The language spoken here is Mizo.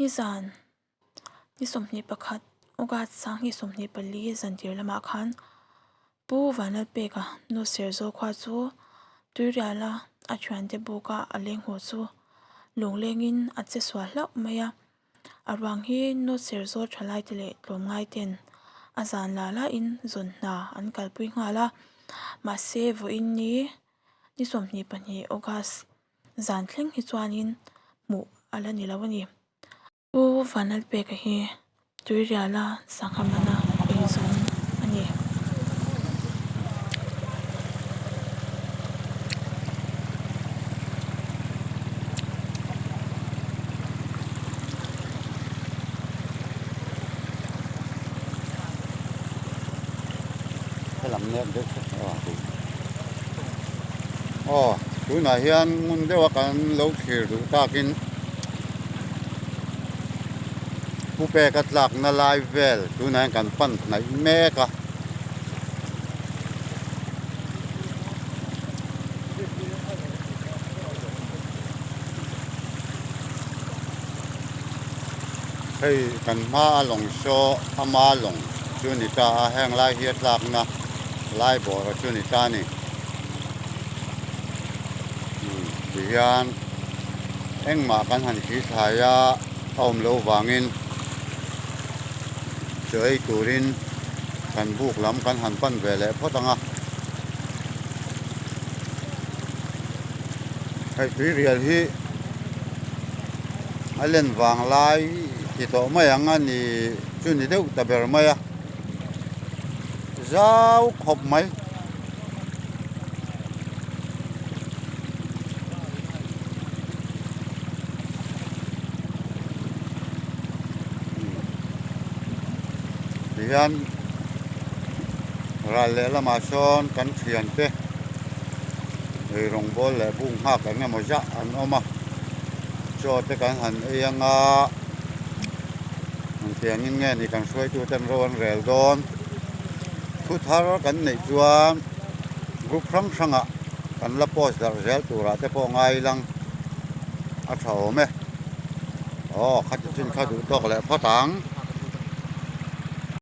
Nizan ni 21 August 2024 zantir lamah khan Pu Vanlalpeka nu Serzawl khua chu Tuiriala a thiante buka a leng haw chu lunglengin a che sual hlauh mai a. A ruang hi nu Serzawl thalaite leh tlawmngaiten a zan la lain zawn hna an kalpui nghal a, mahse vawiin ni ni 22 August zan thleng hi chuanin hmuh a la ni lo a ni. Pu Vanlalpeka hi Tuiriala sangha mana eizawn a ni. Helam nek deuh kha a tih. Aw tunah hian ngun deuha kan lo thlir duh takin Pu Peka tlakna lai vel tunah hian kan pan hnaih mek a. Hei kan hma a lawng saw ama lawng chu ni ta a heng lai hi a tlakna lai bawr a chu ni ta a ni umm tihian engmah kan han thli thlai a a awm loh vangin chaw ei turin kan buk lam kan han pan ve leh phawt ang a hei tuirial hi a len vang lai ti tawh mai ang a ni chu ni deuh ta ber mai a zau khawp mai. Tihian ral lehlamah sawn kan thiante ei rawngbawl leh bung nghak eng emaw zah an awm a chaw te kan han ei anga engtiangin nge ni kan hruaituten ro an rel dawn thu thar kan neih chuan group hrang hrangah kan la post darh zel turah te pawh ngai lang a tha awm e aw khati chin kha duh tawk leh phawt ang.